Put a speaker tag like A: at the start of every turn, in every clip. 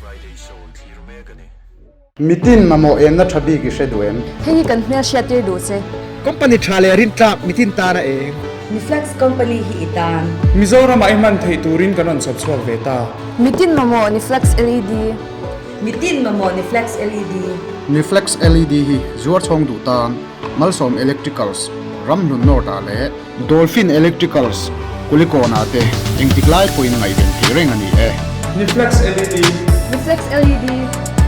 A: Friday Show i thlir mek a ni.
B: Mitin mamawh enna tha bik i hre duh em?
C: Hei hi kan hmel hriattir duh che.
D: Company tha leh rintlak mitin tana eng?
E: Niflex company hi i tan.
F: Mizoramah i hman theih turin kan rawn chhawp chhuak ve ta.
C: Mitin mamawh Niflex LED.
E: Mitin mamawh Niflex LED.
B: Niflex LED hi zuar chhawng duh tan Malsawm Electricals, Ramhlun North ah leh. Dolphin Electricals, Kulikawnah te engtik lai pawhin ngaihven theih reng a ni e.
F: Niflex LED.
C: Niflex LED.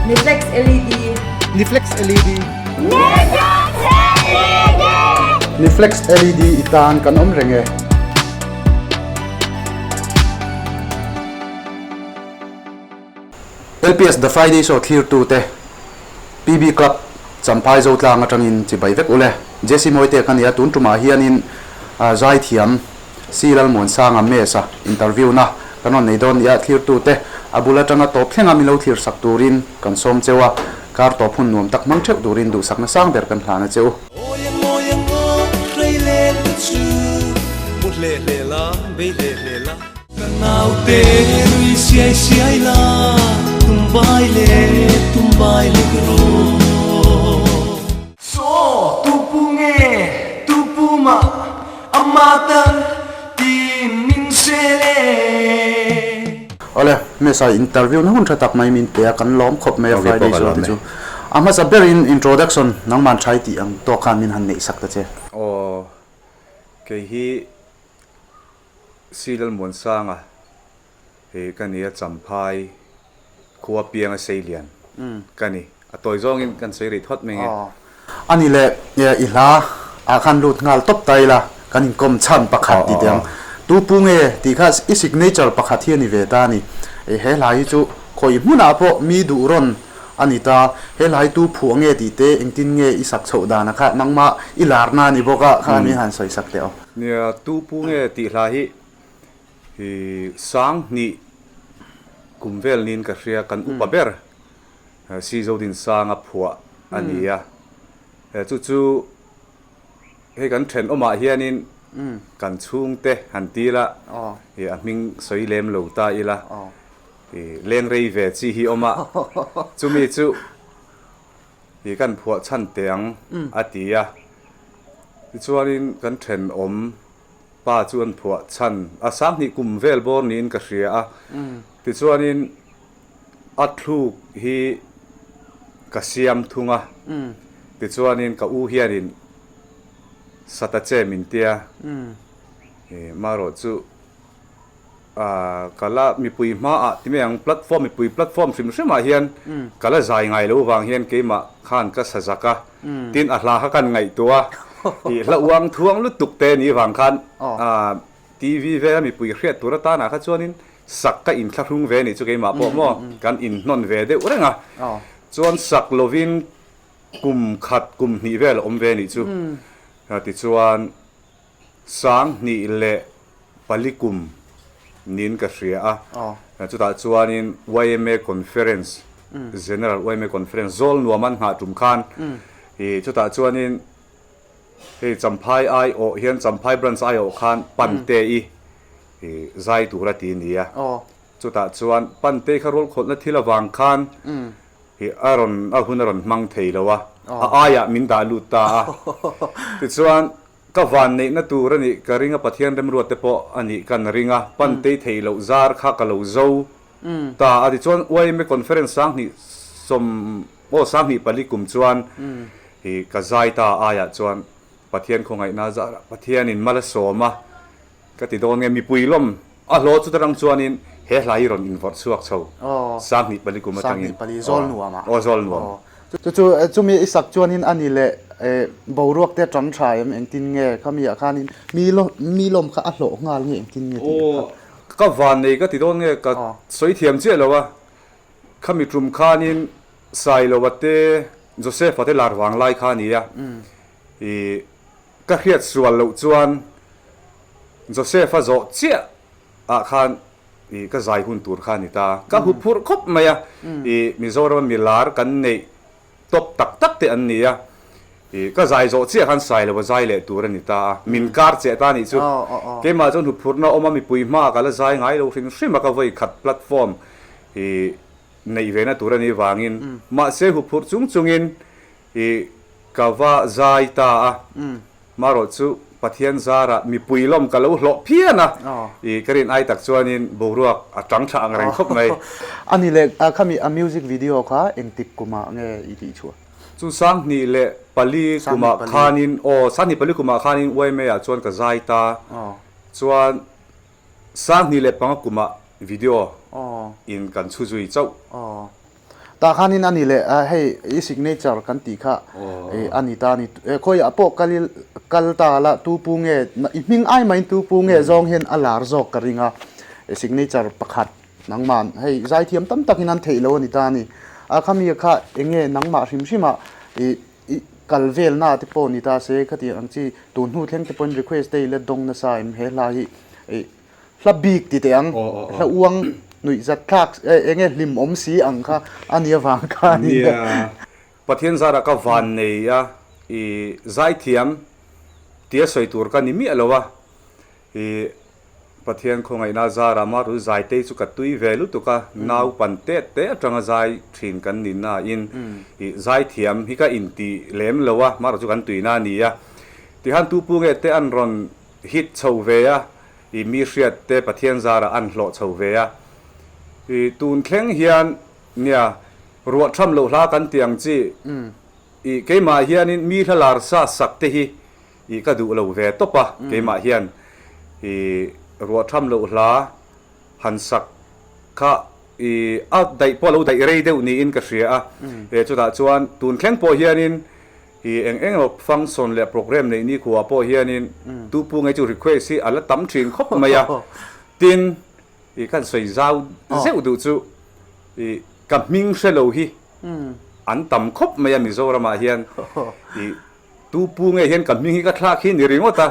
E: Niflex LED.
D: Niflex LED.
B: Niflex LED i tan kan awm reng e. LPS The Friday Show thlirtute PB Club Champhai Zotlang atangin chibai vek ule. Jesse Mawite ka nia tun tumah hianin zaithiam C Lalmuansanga Mesa interview na kan rawn nei dawn nia thlirtute a bul atanga tawp thlenga min lo thlir sak turin kan sawm cheu a, kar tawp hun nuam tak hmang theuh turin duhsakna sang ber kan hlan a che u.
G: Awi ang awi ang aw hrei len te chu mu hle hle la bei hle hle la. Ka naute nui siai siai la, tum bai le tum bai le rawh. Saw tu pu nge tu pu mah ama tal tin min sel e.
B: Awle, Mesa interview na hun tha tak mai min pe a, kan lawm khawp mai a Friday show te chu. A hmasa berin introduction nangman thai tih ang tawk khan min han neih sak ta che.
H: Aw, kei hi Si Lalmuansanga hi ka ni a, Champhai khua pianga Seilian ka ni. A tawi zawngin kan sawi rih thawt mai nge.
B: A ni le, i hla ah khan lut nghal tawp ta ila, kan inkawm chhan pakhat ti teh ang. Tu pu nge tih kha i signature pakhat hi a ni ve ta a ni. He hla hi chu khawi hmunah pawh mi duh rawn a ni ta. He hla hi tu phuah nge tih te engtin nge i sak chhoh dan a kha nangmah i larna a ni bawk a, kha mi han sawi sak teh aw.
H: Nia, tu pu nge tih hla hi hi sang hnih kum vel niin ka hria, kan upa ber Si Zodinsanga phuah a ni a. Chu chu hei kan thenawmah hianin kan chhungte han ti ila, a hming sawi lem lo ta ila, leng rei ve chi hi awm a, chumi chu Hi kan phuah chhan teh ang a ti a. Tichuanin kan thenawm pa chu an phuah chhan a, sanghnih kum vel bawr niin ka hria a. Tichuanin a thluk hi ka siam thung a. Tichuanin ka u hianin Satache min tia, marawh chu Ka la mipui hmaah ti mai ang, platform mipui platform hrim hrimah hian ka la zai ngai lo vang hian keimah khan ka sa zak a, tin a hla kha kan ngaihtuah a, ih hla uang thuang lutuk te ni vang khan TV vela mipui hriat tur atanah kha chuanin sak ka inthlahrung ve nih chu keimah pawh maw kan inhnawn ve deuh reng a, chuan sak lovin kum khat kum hnih vel a awm ve nih chu, tichuan. 2004 kum niin ka hria a, chutah chuanin yma Conference, General yma Conference zawl nuam an nghah tum khan ih chutah chuanin hei Champhai aiawh hian Champhai Branch aiawh khan Pante i ih zai tur a ti a ni a, chutah chuan Pante kha rual khawlhna thil avang khan ih a rawn a hun a rawn hmang thei lo a, a aiah min dah lut ta a, tichuan Ka van neihna tur a nih ka ring a, Pathian remruat te pawh a nih kan ring a, pantei theih loh zar kha ka lo zo ta a tichuan yma Conference 2010 aw 2004 kum chuan i ka zai ta aiah chuan Pathian khawngaihna zarah Pathianin mal a sawm a ka ti dawn nge mipui lawm a hlawh chuta rang chuanin he hla hi rawn invawrh chhuak chho 2004 kum atangin aw zawl nuam.
B: Chu chu chumi i sak chuanin a ni leh boruak te tan tha em engtin nge khami ah khanin mi mi lawm kha a hlawh nghal nge engtin nge tih kha.
H: Aw ka van nei ka ti dawn nge ka sawi thiam chiah lo a, khami tum khanin Sailoa te Joseph-a te lar vang lai kha a ni a, i ka hriat sual loh chuan Joseph-a zawh chiah ah khan I ka zai hun tur kha a ni ta. Ka hu phurh khawp mai a, i Mizorama milar kan neih tawp tak tak te an ni a, i ka zai zawh chiah khan sai lo a zai leh tur a ni ta a, min kar cheh ta a nih chu. Keimah chuan hu phurhna awm a, mipui hmaah ka la zai ngai lo hrim hrim a, ka vawi khat platform i. neih ve na tur a nih vangin mahse huphurh chung chungin i ka va zai ta a, marawh chu Pathian zarah mipui lawm ka lo hlawh phian a, i ka rin ai tak chuanin boruak a tang thla ang reng khawp mai.
B: A ni leh khami a music video kha engtik kumah nge i tih chhuah?
H: Chu 2004 kumah khanin aw 2004 kumah khanin YMA ah chuan ka zai ta chuan 2005 kumah video in kan chhu zui chauh.
B: Tah khanin a ni leh hei i signature kan tih kha a ni ta a ni. Khawiah pawh kal i kal ta la tu pu nge i hming ai maiin tu pu nge zawng hian a lar zawk ka ring a signature pakhat nangmah hei zaithiam tam takin an theih lo a ni ta a ni. A khami kha eng nge nangmah hrim hrimah i i kal velna te pawh ni ta se khatiang ang chi tun hnu thleng te pawhin request te i let dawng nasa em he hla hi i Hla bik ti teh ang, hla uang nuih zat thlak eng nge hlim awm si ang kha a nih avang kha a ni.
H: Nia, Pathian zarah ka van nei a, i zaithiam tia sawi tur ka ni miah lo a, i Pathian khawngaihna zarah mah ru zaitei chu ka tui ve lutuk a, naupan tet te atanga zai thin kan ni nain i zaithiam hi ka inti lem lo a, mah ru chu kan tuina a ni a, tihan tu pu nge te an rawn hit chho ve a, i mi hriat te Pathian zarah an hlawh chho ve a. I tun thleng hian nia ruah tham loh hla kan ti ang chi, i keimah hianin mi hla lar sa sak te hi i ka duh lo ve tawp a, keimah hian i ruah tham loh hla han sak kha i a daih pawh a lo daih rei deuh niin ka hria a, e chutah chuan tun thleng pawh hianin I eng eng emaw function leh program neih ni khuah pawh hianin tu pu ngei chu request hi a la tam thin khawp mai a. Tin, i kan sawi zau zeuh duh chu i ka hming hre lo hi an tam khawp mai a Mizoramah hian. I tu pu ngei hian ka hming hi ka thlak hi ni ringawt a.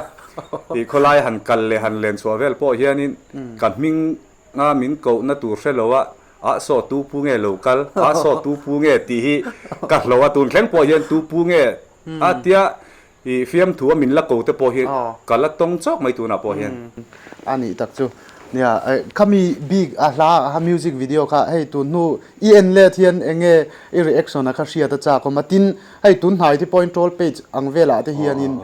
H: I khawlai han kal leh han len chhuah vel pawh hianin ka hming Nga min kohna tur hre lo a, ah saw tu pu nge lo kal, ah saw tu pu nge tih hi ka hlo a, tun thleng pawh hian tu pu nge a tia i fiamthu a min la ko te pawh hi ka la tawng chawk mai tunah pawh hian.
B: A nih tak chu. Nia, khami bik a hla a music video kha hei tun hnu i en let hian eng nge i reaction a kha hriat a chak awm a, tin hei tun hnai te pawhin troll page ang velah te hianin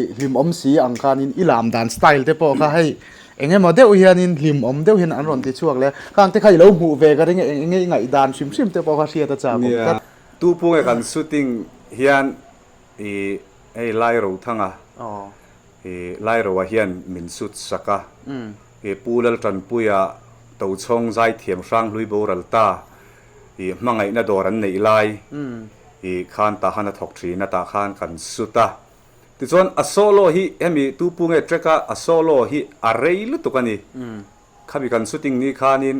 B: i hlimawm si ang khanin i lam dan style te pawh kha hei Eng emaw deuh hianin hlim awm deuh hian an rawn ti chhuak leh khang te kha i lo hmuh ve ka ring eng enge i ngaihdan hrim hrim te pawh kha hriat a chak awm tlat.
H: Nia, tu pu nge kan shooting hian i hei Lairothanga i Lairoa hian min shoot sak a, i Pu Laltanpuia Tochhawng zaithiam Hranghlui boral ta i hmangaihna dawr an neih lai i khan tah khan a thawk thin a tah khan kan shoot a. Tichuan a solo hi hemi tu pu nge track a a solo hi a rei lutuk a ni. Khami kan shooting ni khanin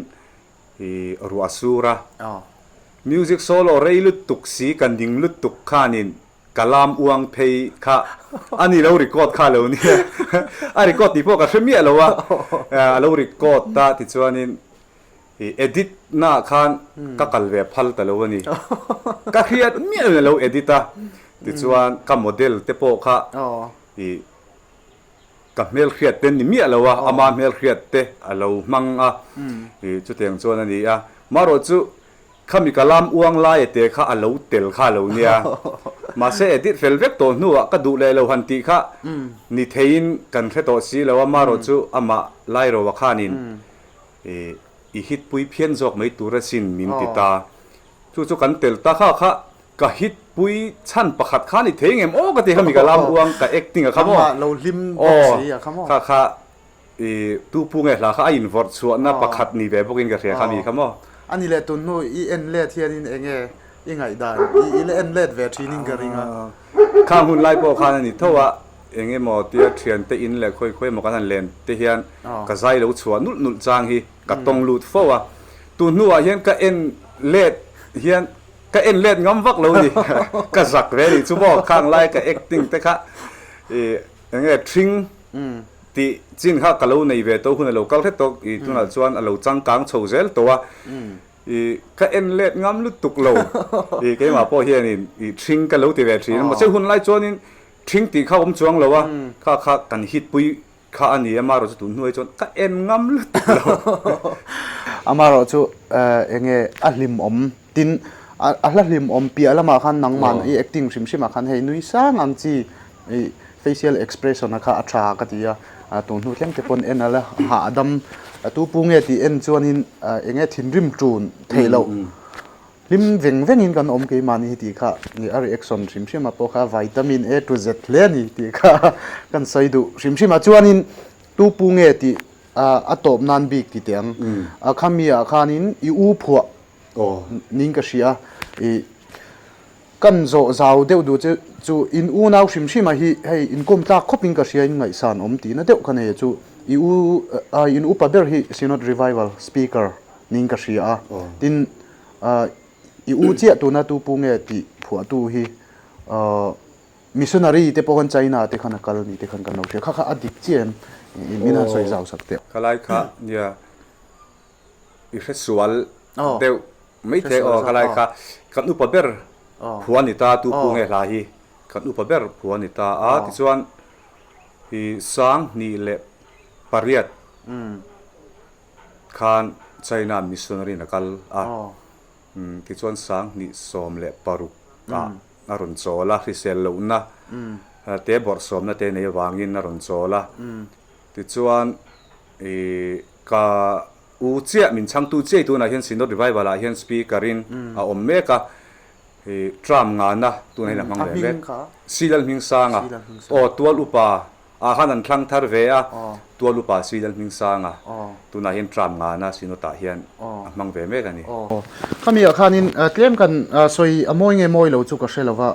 H: i ruah a sur a. Music solo rei lutuk si kan ding lutuk khanin ka lam uang phei kha a ni lo record kha lo nia. A record tih pawh ka hre miah lo a, a lo record ta tichuanin I edit na khan ka kal ve phal ta lo a ni. Ka hriat miah in a lo edit a, tichuan ka model te pawh kha i ka hmelhriat te ni miah lo a, ama hmelhriat te a lo hmang a, i chutiang chuan a ni a. Marawh chu khami ka lam uang laia te kha a lo tel kha a lo nia. Mahse edit fel vek tawh hnuah ka duh leh lo han tih kha ni theiin kan hre tawh si lo a, marawh chu amah Lairoa khanin I i hit pui phian zawk mai tur asin min ti ta. Chu chu kan tel ta kha kha ka hit pui chhan pakhat kha ni thei ngem aw ka ti kha mi ka lam uang ka acting a kha maw.
B: Amah lo hlim bawk si a kha maw.
H: Kha kha i tu pu nge hla kha a invawrh chhuahna pakhat ni ve bawkin ka hria kha mi kha maw.
B: A ni leh tun hnu i en let hianin eng nge i ngaihdan i la en let ve thinin ka ring a.
H: Khang hun lai pawh khan a ni tho a, eng emaw tia thiante in leh khawi khawi emaw kan han len te hian ka zai lo chhuah nulh nulh chang hi ka tawng lut fo a. Tun hnuah hian ka en let hian ka en let ngam vak lo ni, ka zak ve nih chu maw, khang lai ka acting te kha ih eng nge thring tih chin kha ka lo nei ve tawh hun a lo kal hret tawh ih tunah chuan a lo changkang chho zel tawh a. I ka en let ngam lutuk lo. I keimah pawh hianin i thring ka lo ti ve thin a. Mahse hun lai chuanin thring tih kha awm chuang lo a, kha kha kan hit pui kha a ni a, marawh chu tun hnuai chuan ka en ngam lutuk lo.
B: Amaherawh chu enge a hlimawm tin a hla hlimawm piah lamah khan nangman i acting hrim hrimah khan hei nui sang ang chi i facial expression a kha a tha ka ti a, tun hnu thleng te pawn en a la hahdam tu pu nge tih en chuanin enge thinrim tun theih loh Hlim veng vengin kan awm keimahni hi tih kha ni a reaction hrim hrim a pawh kha vitamin A to Z hle a ni tih kha kan sawi duh hrim hrim a. Chuanin tu pu nge tih a tawp nan bik ti teh ang. A khami ah khanin i u phuah niin ka hria i kan zawh zau deuh duh che chu in unau hrim hrim a hi hei inkawm tlak khawpin ka hria in ngaihsan awm tihna deuh ka nei a chu i u in upa ber hi Synod Revival Speaker niin ka hria a. Tin, i u chiah tuna tu pu nge tih phuahtu hi missionary te pawh khan China te khan a kal ni te khan kan lo hria. Kha kha a dik chiah em? Min han sawi zau sak teh.
H: Khalai kha nia i hresual deuh mai thei aw khalai kha kan upa ber phua ni ta tu pu nge hla hi kan upa ber phua ni ta a tichuan i 2008 Khan China missionary in a kal a, tichuan 2016 ah a rawn chawl a, hrisel lohna te bawrhsawmna te nei avangin a rawn chawl a, tichuan ih ka u chiah min chhangtu chiah tunah hian Synod Revival ah hian speaker in a awm mek a, ih term ngana tunah hian a hmang ve mek, Silal Hmingsanga aw tual upa Ah khan an thlang thar ve a, Tual upa si Lalhmingsanga tunah hian tram ngana Synod-ah hian a hmang ve mek a ni.
B: Khami ah khanin tlem kan sawi a mawi nge mawi lo chu ka hre lova,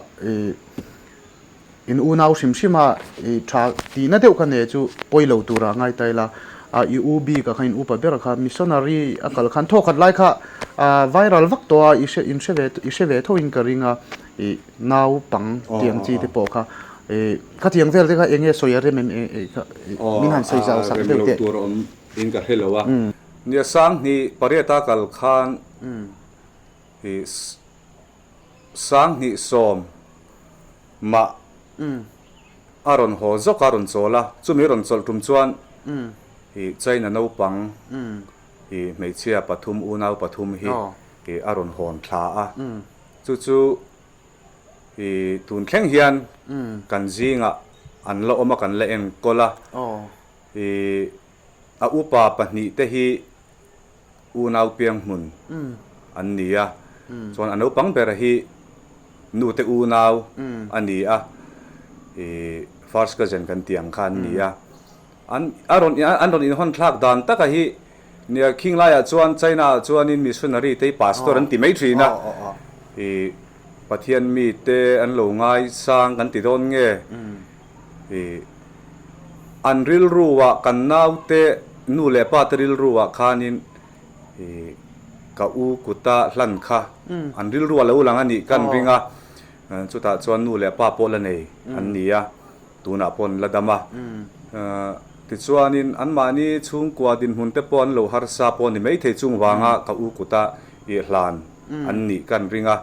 B: in unau hrim hrim a tha tihna deuh kha nei chu pawi lo tura ngai ta ila, i u bik ah khan in upa ber kha missionary a kal khan thawkhat lai kha viral vak tawh a, i hre in hre ve i hre ve tho in ka ring a, i naupang tiang chi te pawh kha i khatiang vel te kha eng nge sawi a rem em e kha min han sawi zau sak deuh teh.
H: Rem lo tur awm in ka hre lo a. Nia 2008 a kal khan i 2010 mah a rawn haw zawk a rawn chawl a, chumi rawn chawlh tum chuan i China naupang i hmeichhia pathum unau pathum hi i a rawn hawn thla a. Chu chu i tun thleng hian kan zingah an la awm a, kan la enkawl a. I a upa pahnihte hi unau piang hmun an ni a, chuan a naupang ber hi nute unau a ni a, i first cousin kan tih ang kha an ni a. An a rawn an rawn inhawn thlak dan taka hi Nia khing laiah chuan China ah chuanin missionary te hi pastor an ti mai thin a, i Pathian mi te an lo ngai sang kan ti dawn nge, i an rilru ah kan naute nu leh pa te rilru ah khanin i ka u kuta hlan kha an rilru a lo lang a nih kan ring a, chutah chuan nu leh pa pawh la nei an ni a. Tunah pawh an la dam a. Tichuanin anmahni chhungkua dinhmun te pawh an lo harsa pawh ni maithei chung vanga ka u kuta i hlan an nih kan ring a.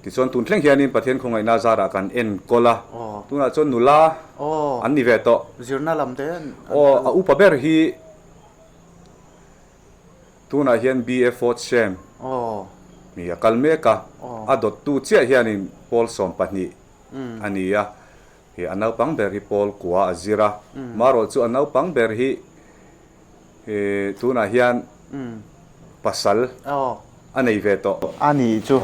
H: Tichuan tun thleng hianin Pathian khawngaihna zarah kan enkawl a. Tunah chuan nula an ni ve tawh.
B: Zirna lam te an
H: Aw, a upa ber hi tunah hian BA fourth sem mi a kal mek a. A dawttu chiah hianin pawl 12 a ni a. Hi a naupang ber hi Paul kua a zir a, marawh chu a naupang ber hi tunah hian pasal a nei ve tawh.
B: A nih chu,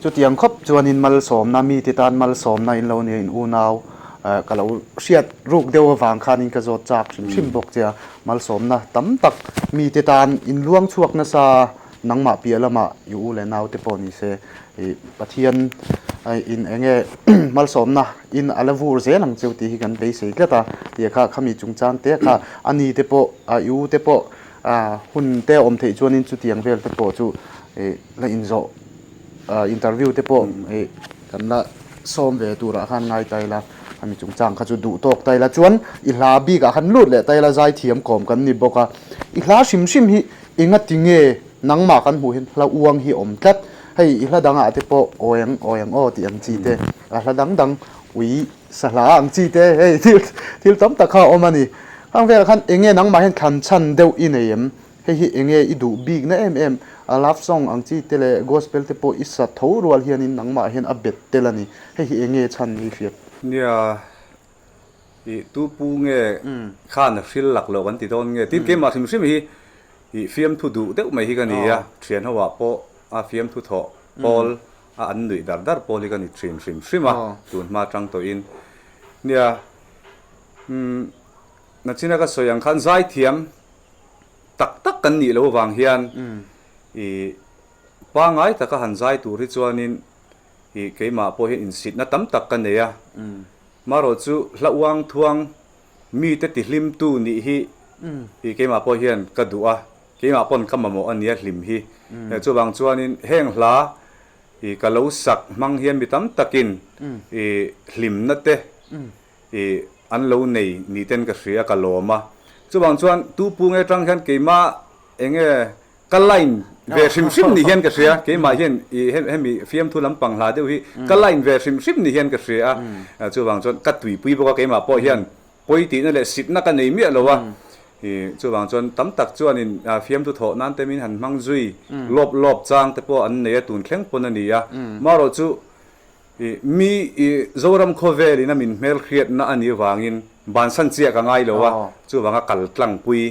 B: chutiang khawp chuanin malsawmna, mite tan malsawmna in lo nia in unau ka lo hriat ruk deuh avang khanin ka zawt chak hrim hrim bawk che a, malsawmna tam tak mite tan in luang chhuak nasa. Nangmah piah lamah i u leh naute pawh ni se, i Pathian in eng nge malsawmna in a la vur zel ang cheu tih hi kan beisei tlat a, tih kha khami chungchang te kha a ni te pawh i u te pawh hun te a awm theih chuanin chutiang vel te pawh chu la inzawh interview te pawh kan la sawm ve turah khan ngai ta ila, khami chungchang kha chu duh tawk ta ila chuan i hla bikah khan lut leh ta ila zaithiam kawm kan ni bawk a, i hla hrim hrim hi Enga ti nge nangmah kan hmuh hian hla uang hi awm tlat? Hei i hla dangah te pawh awi ang awi ang aw tih ang chi te, a hla dang dang ui sa hla ang chi te hei thil thil tam tak kha a awm a ni. Khang velah khan enge nangmah hian thlan chhan deuh i nei em? Hei hi enge i duh bikna em em a love song ang chi te leh gospel te pawh i sa tho rual hianin nangmah hian a bet tel a ni. Hei hi enge chhan i hriat?
H: Nia, i tu pu nge khan a hril lak loh kan ti dawn nge? Tin, keimah hrim hrim hi i fiamthu duh deuh mai hi ka ni a, thian ho ah pawh a fiamthu thawh pawl a an nuih dar dar pawl hi ka ni thin hrim hrim a, tun hma atang tawhin. Nia, umm nachina ka sawi ang khan zaithiam tak tak kan nih loh avang hian ih pangngai taka han zai tur hi chuanin ih keimah pawh hian insitna tam tak ka nei a, marawh chu hla uang thuang mite tihlimtu nih hi ih keimah pawh hian ka duh a, keimah pawn ka mamawh a nia hlim hi. Chuvang chuanin heng hla ih ka lo sak hmang hian mi tam takin ih hlimna te ih an lo nei ni ten ka hria ka lawm a. Chuvang chuan tu pu nge tang hian keimah enge ka line ve hrim hrim ni hian ka hria, keimah hian ih hemi fiamthu lampang hla deuh hi ka line ve hrim hrim ni hian ka hria a. Chuvang chuan ka tuipui bawk a keimah pawh hian pawi tihna leh sitna ka nei miah lo a. Ih chuvang chuan tam tak chuanin fiamthu thawh nan te min han hmang zui lawp lawp chang te pawh an nei a tun thleng pawn a ni a. Marawh chu I mi i Zoram khawvel in a min hmel hriatna a nih vangin bansan chiah ka ngai lo a, chuvanga kal tlangpui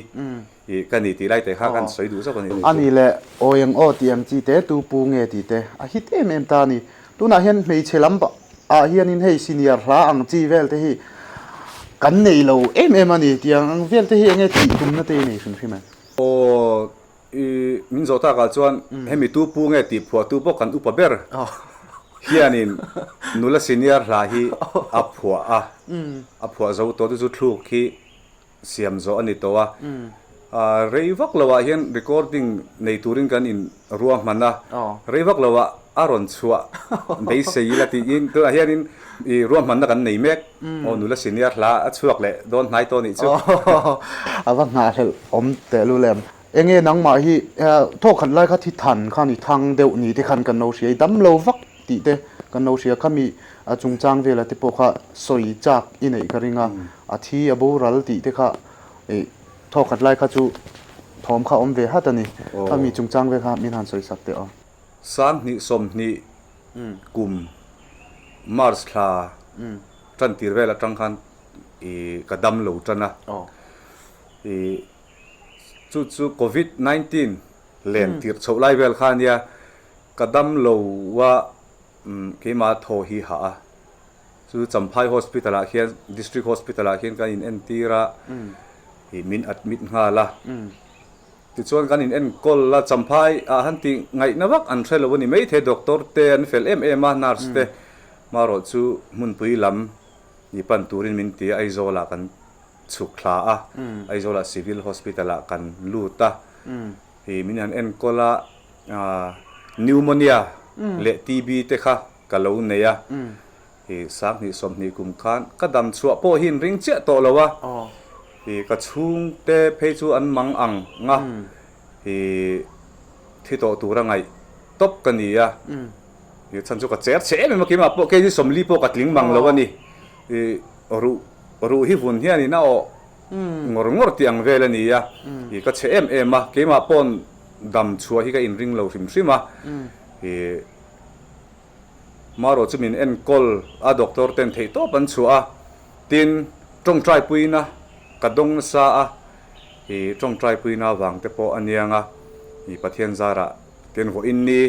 H: i ka ni tih lai te kha kan sawi duh zawk a ni.
B: A ni le, awi ang aw tih ang chi te, tu pu nge tih te a hit em em ta a ni. Tunah hian hmeichhe lam ah hianin hei senior hla ang chi vel te hi kan nei lo em em a ni tih ang vel te hi enge tih tumna te i nei hrim hrim em?
H: Aw I min zawh takah chuan hemi tu pu nge tih phuahtu pawh kan upa ber hianin nula senior hla hi a phuah a, a phuah zo tawh chu chu thluk hi siam zawh a ni tawh a. Rei vak loah hian recording nei turin kan in ruahman a, rei vak loah a rawn chhuah beisei ila tiin tunah hianin i ruahmanna kan nei mek. Aw nula senior hla a chhuak leh dawn hnai tawh nih chu.
B: A va nghahhlelh awm tehlul em. Enge nangmah hi thawkhat lai kha thi than khan i thang deuh ni te khan kan lo hria, i dam lo vak tih te kan lo hria, khami chungchang vela te pawh kha sawi chak i neih ka ring a, a thi a boral tih te kha thawkhat lai kha chu thawm kha awm ve hat a ni, khami chungchang vel kha min han sawi sak teh aw.
H: Sanghnih 20 kum March thla tan tir vel atang khan i ka dam lo tan a, i Chu chu Covid 19 len tirh chhoh lai vel kha ania, ka dam lo a keimah thaw hi hah a, chu Champhai Hospital ah khian District Hospital ah khian kan in entir a, ih min admit nghal a, tichuan kan in enkawl a, Champhai ah han tih ngaihna vak an hre lo a ni maithei, doctor te an fel em em a, nurse te, marawh chu hmunpui lam i pan turin min ti a, Aizawl ah kan chhuk thla a, Aizawlah Civil Hospital ah kan lut a, ih min han enkawl a, Pneumonia leh TB te kha ka lo nei a, ih 20 20 kum khan ka dam chhuah pawh hi in ring chiah tawh lo a, ih ka chhungte phei chu an mang ang a, ih thi tawh tura ngaih tawp ka ni a, ih chhan chu ka cher chhe em em a, keimah pawh kg 40 pawh ka tling mang lo a ni, ih ruh ruh hi vun hianin a awh ngawr ngawr tih ang vel a ni a, ih ka chhe em em a, keimah pawn dam chhuah hi ka inring lo hrim hrim a, ih marawh chu min enkawl a doctor ten theih tawp an chhuah a, tin tawngtai puina ka dawng nasa a, ih tawngtai puina avang te pawh a niang a, ih Pathian zarah. Tin vawiin ni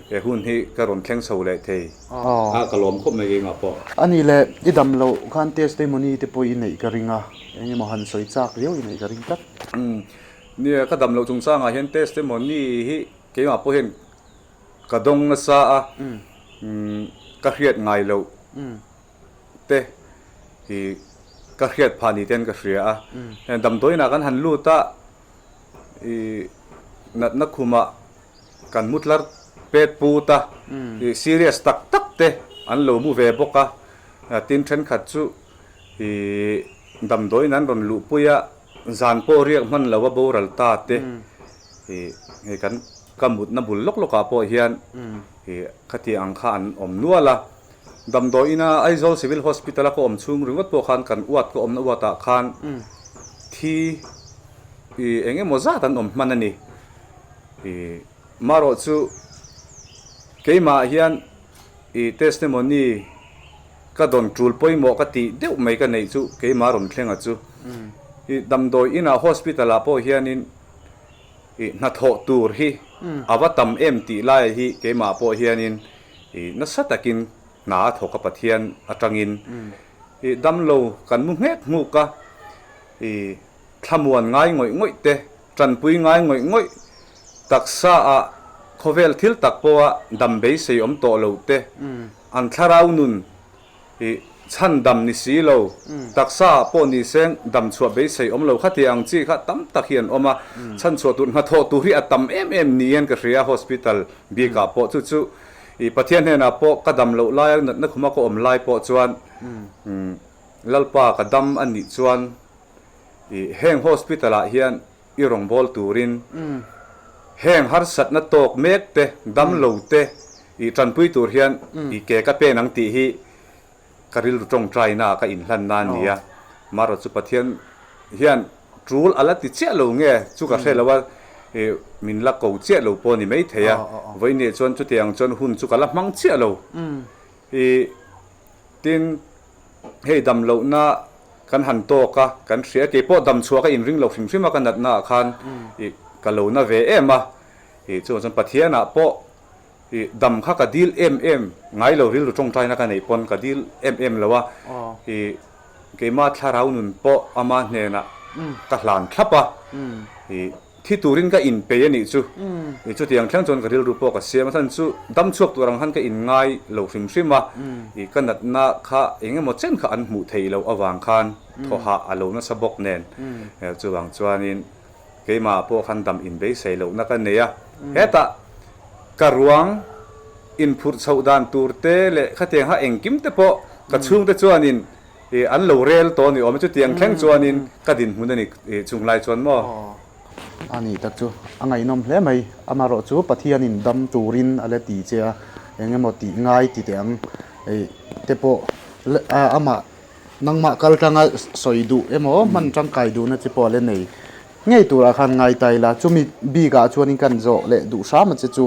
H: he hun hi ka rawn thleng chho leh thei a, ka lawm khawp mai keimah pawh.
B: A nih leh i dam loh khan testimony te pawh i neih ka ring a, eng emaw han sawi chak riau i neih ka ring tlat.
H: Umm nia ka dam loh chungchangah hian testimony hi keimah pawh hian ka dawng nasa a, umm ka hriat ngai loh te hi ka hriat phah ni ten ka hria a, damdawiinah kan han lut a, I natna khumah kan mu tlar pet put a, i serious tak tak te an lo mu ve bawk a, tin thenkhat chu i damdawiin an rawn luhpui a, zan pawh riak hman lo a boral ta te, i hei kan ka mutna bul lawk lawkah pawh hian i khati ang kha an awm nual a, damdawiin a Aizawl Civil Hospital a ka awm chhung ringawt pawh khan kan uat ka awmna uatah khan thi. i eng emaw zat an awm hman a ni. I marawh chu keimah hian i testimony ka dawn tul pawimawh ka tih deuh mai ka neih chu keimah rawn thlenga chu. I damdawi inah hospital ah pawh hianin i hnathawh tur hi a va tam em tih lai hi keimah pawh hianin i nasa takin hna a thawk a Pathian atangin i damlo kan mu nghek nghuk a, i thlamuan ngai ngawih ngawih te, tanpui ngai ngawih ngawih taksa ah khawvel thil tak pawha dam beisei awm tawh lo te, an thlarau nun i chhandam ni si lo, taksa ah pawh ni seng dam chhuah beisei awm lo kha tih ang chi kha tam tak hi an awm a, chhanchhuah tur hnathawh tur hi a tam em em niin ka hria hospital bik ah pawh chu chu I Pathian hnenah pawh ka dam loh laia natna khuma ka awm lai pawh chuan Lalpa ka dam a nih chuan i heng hospital ah hian i rawngbâwl turin heng harsatna tawk mek te, dam lo te i tanpui tur hian i ke ka pen ang tih hi Ka rilru tawngtaina ah ka inhlanna a ni a, marawh chu Pathian hian tul a la ti chiah lo nge chu ka hre lo a, min la ko chiah lo pawh a ni maithei a, vawiineh chuan chutiang chuan hun chu ka la hmang chiah lo. I tin, hei dam lohna kan han tawk a, kan hria, keipawh dam chhuah ka inring lo hrim hrim a ka natna ah khan i ka lo na ve em a, i chuvang chuan Pathianah pawh I dam kha ka dil em em ngai lo rilru tawngtaina ka neih pawn ka dil em em lo a, i keimah thlarau nun pawh ama hnenah ka hlan thlap a, i thi turin ka inpei a nih chu, i chutiang thleng chuan ka rilru pawh ka siam a, chhan chu dam chhuak tur ang khan ka inngai lo hrim hrim a, i ka natna kha eng emaw chen kha an hmuh theih loh avang khan thawhah a lo nasa bawk nen, chuvang chuanin. Keimah pawh khan dam inbeisei lohna ka nei a, hetah ka ruang inphurh chhoh dan tur te leh khatiang kha engkim te pawh ka chhungte chuanin an lo rel tawh a ni awm e, chutiang thleng chuanin ka dinhmun a ni chung lai chuan maw?
B: A ni tak chu a ngaihnawm hle mai, amaherawh chu Pathianin dam turin a la ti che a, eng emaw tih ngai ti teh ang te pawh amah Nangmah kal tanga sawi duh emaw hman tangkai duhna chi pawh a la nei ngei turah khan ngai ta ila, chumi bikah chuanin kan zawh leh duh hram a che chu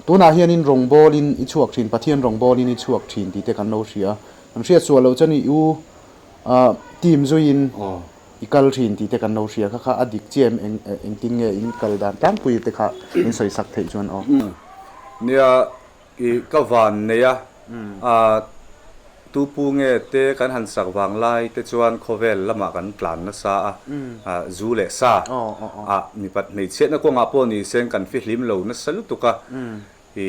B: tunah hianin rawngbawlin i chhuak thin, Pathian rawngbawlin i chhuak thin tih te kan lo hria a, kan hriat sual loh chuan i u team zuiin i kal thin tih te kan lo hria kha kha a dik chiah em engtin nge in kal dan tlangpui te kha in sawi sak theih chuan aw.
H: Nia I ka van nei a, a tupu nge te kan han sak vang lai te chuan khawvel lamah kan tlan nasa a, zu leh sa ah mipat hmeichhiatna kawngah pawh ni seng kan fihlim lo nasa lutuk a, i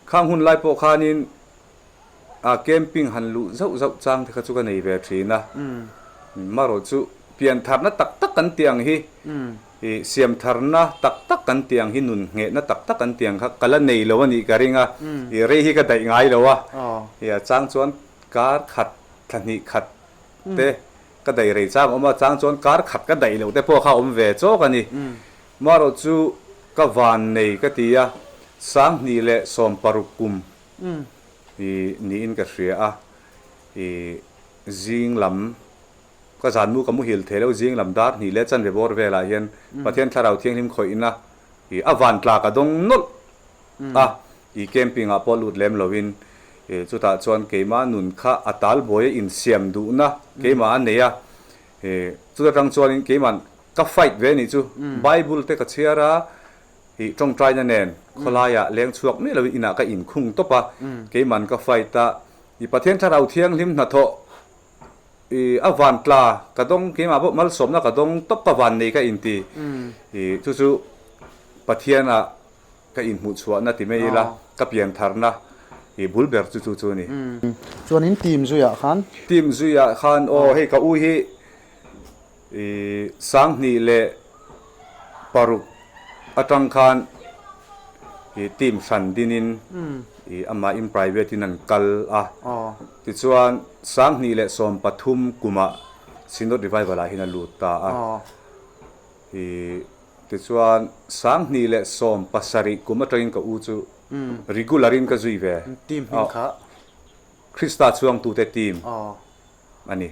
H: khang hun lai pawh khanin A camping han luh zauh zauh chang te kha chu ka nei ve thin a, marawh chu piantharna tak tak kan tih ang hi, ih siamtharna tak tak kan tih ang hi, nun nghehna tak tak kan tih ang kha ka la nei lo a nih ka ring a, ih rei hi ka daih ngai lo a, ih a chang chuan kar khat thla hnih khat te ka daih rei chang a awm a, chang chuan kar khat ka daih loh te pawh kha a awm ve chawk a ni, marawh chu ka van nei ka ti a, 2016 kum I niin ka hria a, i zing lam ka zan mu ka muhil thei lo, zing lam dar hnih leh chanve bawr velah hian Pathian Thlarau Thianghlim khawihna i a van tla ka dawng nawlh a, i camping ah pawh lut lem loin i chutah chuan keimah nun kha a tal buai a insiam duhna keimah a nei a, i chuta tang chuanin keimah ka fight ve anih chu, Bible te ka chhiar a, I tawngtaina nen khawlaiah leng chhuak miah loin inah ka inkhung tawp a, keiman ka fight a, i Pathian Thlarau Thianghlim hnathawh i a van tla ka dawng, keimah pawh malsawmna ka dawng tawp ka van nei ka inti, i chu chu Pathiana ka inhmuhchhuahna ti mai ila, ka piantharna i bul ber chu chu chu a ni.
B: Chuanin team zuiah khan.
H: Team zuiah khan aw hei ka u hi I 2006 atang khan i team hran dinin i amah in private in an kal a. Tichuan 2013 kumah Synod Revival ah hian a lut ta a. I tichuan 2017 kum atangin ka u chu regular in ka zui ve.
B: Team hming kha?
H: Krista chhuangtute team a ni.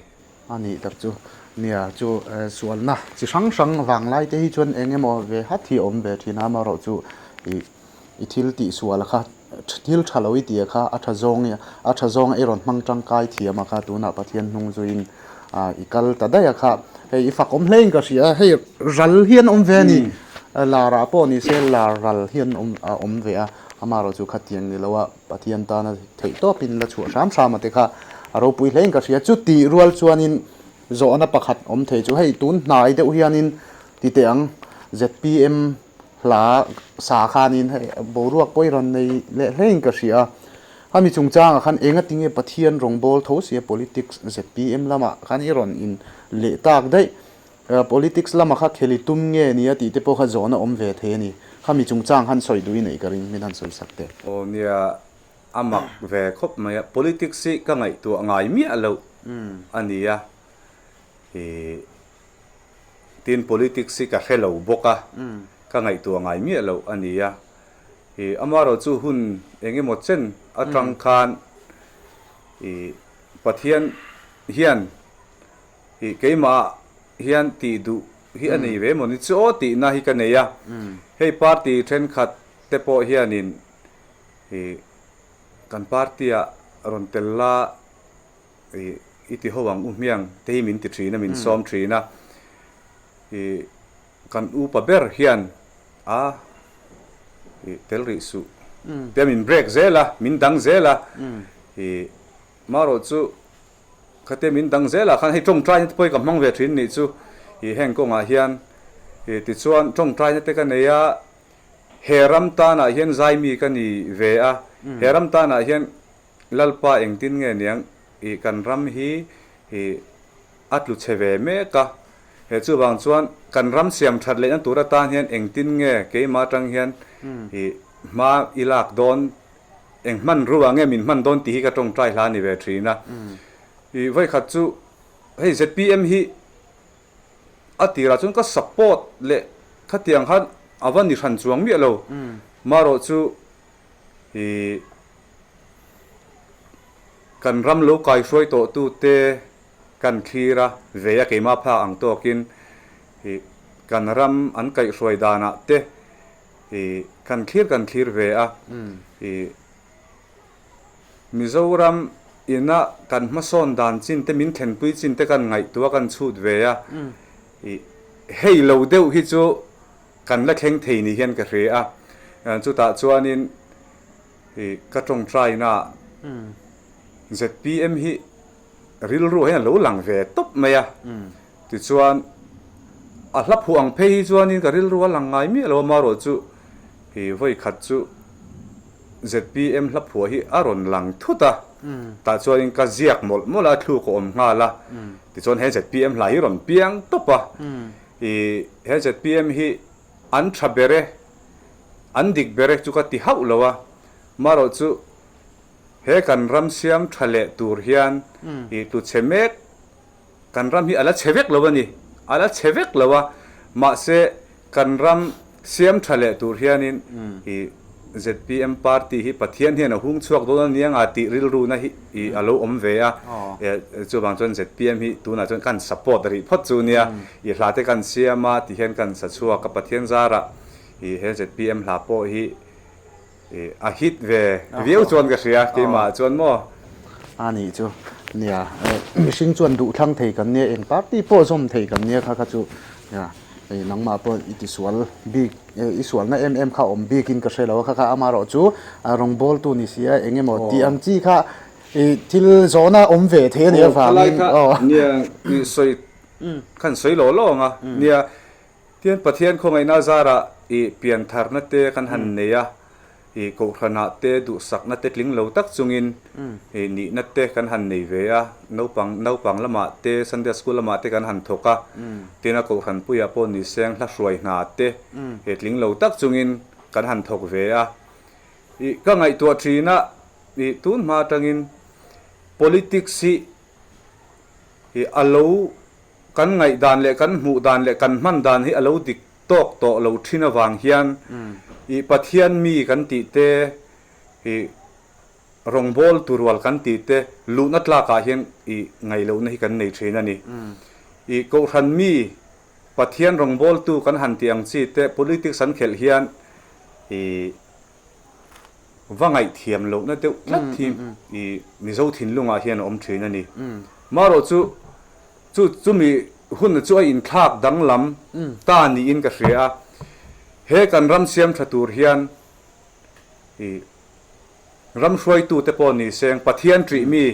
B: A nih tak chu. Nia, chu sualna chi hrang hrang vanglai te hi chuan eng emaw ve hat hi a awm ve thin a, amaherawh chu ih i thil tih sual kha thil tha lo i tih kha a tha zawng a tha zawng i rawn hmang tangkai thiam a kha tunah Pathian hnung zuiin i kal ta daih a kha hei i fak awm hle in ka hria a, hei ral hi an awm ve a ni, lar ah pawh ni se lar ral hi an awm a awm ve a, amaherawh chu khatiang ni lo a Pathian tana theih tawpin la chhuah hram hram a te kha a ropui hle in ka hria, chutih rual chuanin zawhna pakhat awm thei chu hei tun hnai deuh hianin ti teh ang zpm hla sa khanin hei boruak pawh i rawn nei leh hlein ka hria a, khami chungchangah khan enga tinge Pathian rawngbâwl tho sia politics zpm lamah khan i rawn in leh tak daih, politics lamah kha khel i tum nge nia tih te pawh kha zawhna awm ve thei a ni, khami chungchang han sawi duh i neih ka ring min han sawi sak teh.
H: Aw nia, a mak ve khawp mai a, politics hi ka ngaihtuah ngai miah loh a nia, ih. Tin, politics hi ka hre lo bawk a, ka ngaihtuah ngai miah loh a ni a. Ih, amaherawhchu hun eng emaw chen atang khan ih Pathian hian ih keimah hian tih duh hi a nei ve emaw ni chu aw tihna hi ka nei a. Hei party thenkhat te pawh hianin ih kan party-ah rawn tel la Ih, i ti ho ang u hmiang te hi min ti thin a, min sawm thin a. Ih, kan upa ber hian a, ih, tel rih suh tia min break zel a, min dang zel a. Ih, marawh chu khatia min dang zel ah khan hei tawngtaina te pawh hi ka hmang ve thin nih chu. Ih, heng kawngah hian ih tichuan tawngtaina te ka nei a, he ram tanah hian zaimi ka ni ve a, he ram tanah hian Lalpa engtin nge niang i kan ram hi i a tlu chhe ve mek a, he chuvang chuan kan ram siam that lehna tur atan hian engtin nge keimah atang hian i hma i lak dawn, eng hmanrua nge min hman dawn tih hi ka tawngtai hla a ni ve thin a. I vawikhat chu hei zpm hi a tirah chuan ka support leh khatiang khan a va ni hran chuang miah lo, marawh chu I kan ram lo kaihruai tawh tute kan thlir a, ve a keimah phak ang tawkin i kan ram an kaihhruai danah te i kan thlir kan thlir ve a, i Mizoram ina kan hmasawn dan chin te min thlenpui chin te kan ngaihtuah kan chhut ve a, i hei lo deuh hi chu Kan la thleng thei ni hian ka hre a, chutah chuanin i ka tawngtaina zpm hi rilru hian a lo lang ve tawp mai a, tichuan a hla phuah ang phei hi chuanin ka rilru a lang ngai miah lo a, amaherawh chu i vawi khat chu zpm hla phuah hi a rawn lang thut a, tah chuanin ka ziak mawlh mawlh a, thluk a awm nghal a, tichuan he zpm hla hi rawn piang tawp a. I he zpm hi an tha ber e, an dik ber e chu ka ti hauh lo a, marawh chu he kan ram siam tha leh tur hian i tu chhe mek, kan ram hi a la chhe vek lo a ni, a la chhe vek lo a, mahse kan ram siam tha leh tur hianin i Zpm party hi Pathian hian a hung chhuak dawn a nia nga tih rilruna hi ih a lo awm ve a, chuvang chuan zpm hi tunah chuan kan support rih phawt chu nia, ih hla te kan siam a ti hian kan sa chhuak a, Pathian zarah ih he zpm hla pawh hi ih a hit ve viau chuan ka hria keimah chuan maw.
B: A nih chu nia, mihring chuan duhthlang thei kan nia, eng party pawh zawm thei kan nia kha kha chu nia, nangmah pawh i tisual bik. I sualna em em kha awm bikin ka hre lo a, kha kha amaherawh chu rawngbawltu ni si a, eng emaw tih ang chi kha i thil zawhna awm ve thei a nih avangin
H: aw. Nia i sawi khan sawi law law ang a, nia tian Pathian khawngaihna zarah i piantharna te kan han nei a, I kohhranah te duhsakna te tling lo tak chungin i nihna te kan han nei ve a, naupang naupang lamah te Sunday school lamah te kan han thawk a, tin a kohhran puiah pawh ni seng hla hruai hna te i tling lo tak chungin kan han thawk ve a. I ka ngaihtuah thin a, i tun hma atangin politics hi i a lo kan ngaihdan leh kan hmuh dan leh kan hman dan hi a lo dik tawk tawh lo thin avang hian i Pathian mi kan tih te i Rawngbawl turual kan tih te luhna tlakah hian i ngaihlohna hi kan nei thin a ni. I Kohhran mi Pathian rawngbawltu kan han tih ang chi te politics an khelh hian i va ngaihthiam lohna deuh tlat hi i Mizo thinlungah hian a awm thin a ni. Marawh chu chu chumi hun chu a inthlak danglam ta niin ka hria a. He kan ram siam tha tur hian i Ram hruaitute pawh ni seng Pathian ṭih mi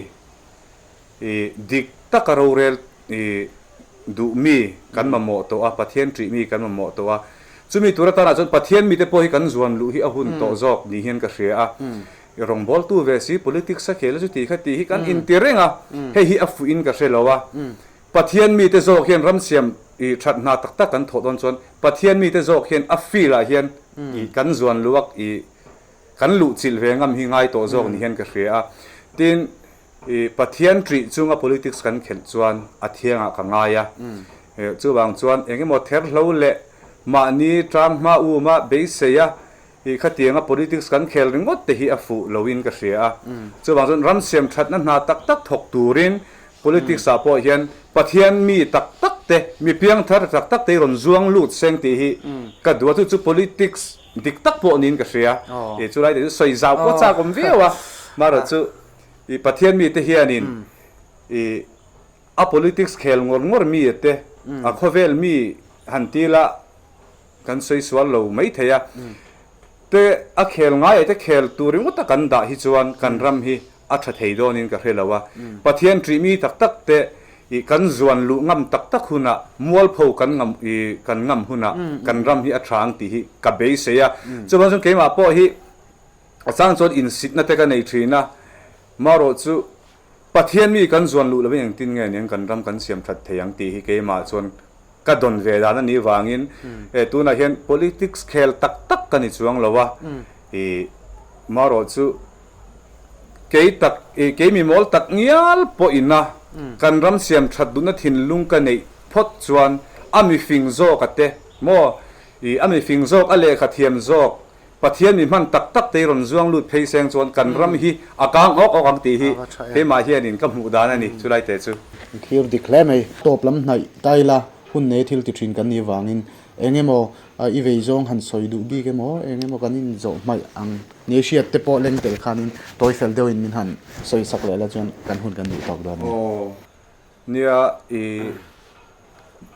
H: i dik taka rorel i duh mi kan mamawh tawh a, Pathian ṭih mi kan mamawh tawh a. Chumi tur atanah chuan Pathian mite pawh hi kan zuan luh hi a hun tawh zawk ni hian ka hria a. I rawngbawltu ve si politics a khel a chuti kha tih hi kan inti reng a, hei hi a fuih in ka hre lo a. Pathian mite zawk hian ram siam i ṭhat hna tak tak kan thawh dawn chuan Pathian mite zawk hian a field ah hian i kan zuan luh a i Kan luhchilh ve ngam hi ngai tawh zawk ni hian ka hria a. Tin, i Pathian ṭih chunga politics kan khelh chuan a thiangah ka ngai a. Chuvang chuan eng emaw therhlo leh mahni tang hma uma beisei a, i khatianga politics kan khel ringawt te hi a fuh loin ka hria a. Chuvang chuan ram siam ṭhatna hna tak tak thawk turin politics ah pawh hian Pathian mi tak tak te, mi piangthar tak tak te hi rawn zuang lut seng tih hi ka duh a. Chu chu politics Dik tak pawh niin ka hria. I chulai te chu sawi zau pawh chak awm viau a. Marawh chu i Pathian mite hianin i a politics khel ngawr ngawr mi te, a khawvel mi han ti la kan sawi sual lo mai thei a. Te a khel ngai ah te khel tur ringawt a kan dah hi chuan kan ram hi a tha thei dawnin ka hre lo a. Pathian ṭih mi tak tak te i kan zuan luh ngam tak tak hunah, mualpho kan ngam i kan ngam hunah kan ram hi a tha ang tih hi ka beisei a. Chuvang chuan keimah pawh hi a chang chuan insitna te ka nei thin a, marawh chu Pathian mi kan zuan luh lovin engtin nge niang kan ram kan siam that thei ang tih hi keimah chuan ka dawn ve dan a nih vangin e tunah hian politics khel tak tak ka ni chuang lo a, i marawh chu Kei tak, kei mi mawl tak ngial pawh ina kan ram siam that duhna thinlung ka neih phawt chuan a mifing zawk a te maw? I a mifing zawk, a lehkha thiam zawk, Pathian mi hman tak tak te i rawn zuang lut phei seng chuan kan ram hi a kang awk awk ang tih hi keimah hianin ka hmuh dan a ni chulai te chu.
B: Thlir dik hle mai. Tawp lam hnaih taila hun nei thil ti thin kan nih vangin Eng emaw i vei zawng han sawi duh bik emaw, eng emaw kan inzawh hmaih ang ni hriat te pawh leng tel khanin tawi fel deuhin min han sawi sak leh la chuan kan hun kan duh tawk dawn nia.
H: Aw nia i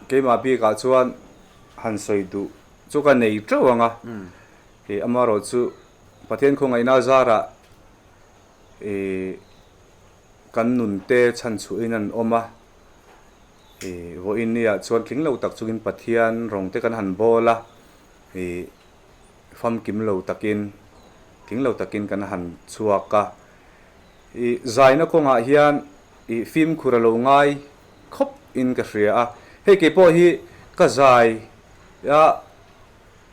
H: keimah bikah chuan han sawi duh chu ka nei teuh ang a, i amaherawh chu Pathian khawngaihna zarah i kan nun te chhanchhuahin an awm a. I vawiin ni ah chuan tling lo tak chungin Pathian rawng te kan han bawl a, i famkim lo takin, tling lo takin kan han chhuak a. I zaina kawngah hian i fimkhur a lo ngai khawp in ka hria a. Hei kei pawh hi ka zai a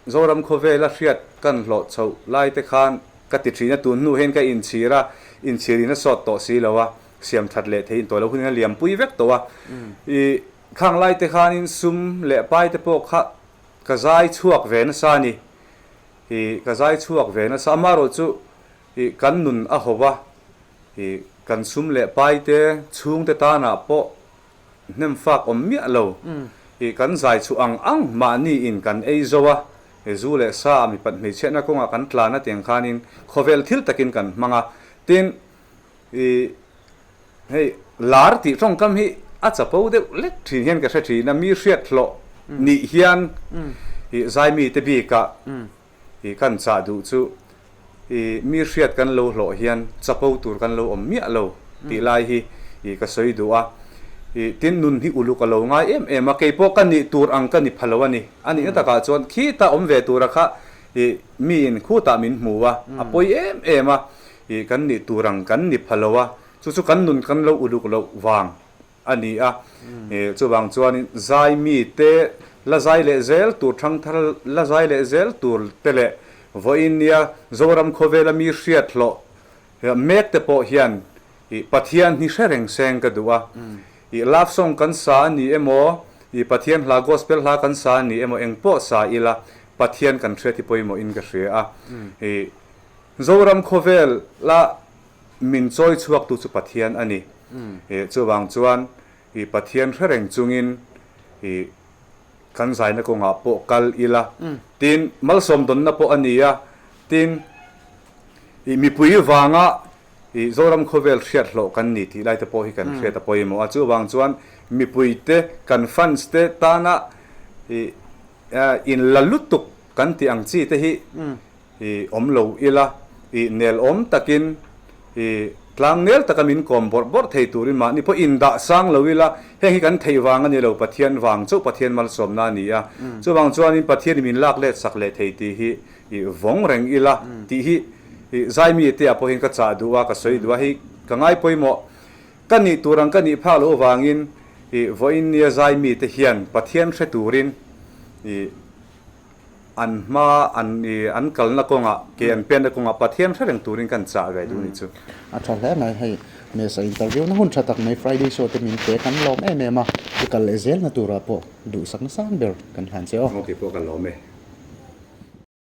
H: Zoram khawvela hriat kan hlawh chhoh lai te khan ka ti thin a, tun hnu hian ka inchhir a, inchhir in a sawt tawh si lo a. Siam that leh theihin tawh lo hunin a liam pui vek tawh a. I khang lai te khanin sum leh pai te pawh kha ka zai chhuak ve nasa a ni. I ka zai chhuak ve nasa a, amaherawh chu i kan nun a ho va, i kan sum leh pai te chhungte tanah pawh hnem fak awm miah lo. I kan zai chhuah ang ang mahni in kan ei zo a, i zu leh sa mipat hmeichhiatna kawngah kan tlan a tiang khanin khawvel thil takin kan hmang a. Tin, I hei lar tih tawngkam hi a chapo deuh lek thin hian ka hre thin a, mi hriat hlawh nih hian i zaimi te bikah i kan chah duh chu i mi hriat kan lo hlawh hian chapo tur kan lo awm miah lo tih lai hi i ka sawi duh a. I tin nun hi uluk a lo ngai em em a, keipawh ka nih tur ang ka ni pha lo a ni. A nihna takah chuan khita awm ve tura kha i miin khutah min hmu a, a pawi em em a. Ih kan nih tur ang kan ni pha lo a, chu chu kan nun kan lo uluk loh vang a ni a. Ih chuvang chuanin zai mi te la zai leh zel tur thangthar la zai leh zel tur te leh vawiin nia Zoram khawvela mi hriat hlawh mek te pawh hian ih Pathian hi hre reng seng ka duh a. Ih love song kan sa a ni emaw, ih Pathian hla gospel hla kan sa a ni emaw engpawh sa ila Pathian kan hriat hi pawimawhin ka hria a. Ih Zoram khawvel la min chawi chhuaktu chu Pathian a ni. Chuvang chuan i Pathian hre reng chungin i kan zaina kawngah pawh kal ila. Tin, malsawm dawnna pawh a ni a, tin, i mipui vanga i Zoram khawvel hriat hlawh kan ni tih laite pawh hi kan hriat a pawimawh a. Chuvang chuan mipuite kan fans te tana i in la lutuk kan tih ang chi te hi i awm lo ila, i nel awm takin i tlang nel taka min kawm bawrh bawrh thei turin mahni pawh indah sang lo ila, heng hi kan theih vang a ni lo, Pathian vang chauh Pathian malsawmna a ni a. Chuvang chuanin Pathianin min lak let sak leh thei tih hi i vawng reng ila tih hi i zaimi te ah pawhin ka chah duh a, ka sawi duh a, hei ka ngai pawimawh. Ka nih tur ang ka nih phak loh avangin i vawiin nia zaimi te hian Pathian hre turin i An hma an i an kalna kawngah ke an penna kawngah Pathian hre reng turin kan chah ve duh nih chu.
B: A tha hle mai hei Mesa interview na hun tha tak mai Friday show te min pe kan lawm em em a, i kal leh zelna turah pawh duhsak nasang ber kan hlan che aw.
H: Ngawki pawh ka lawm e.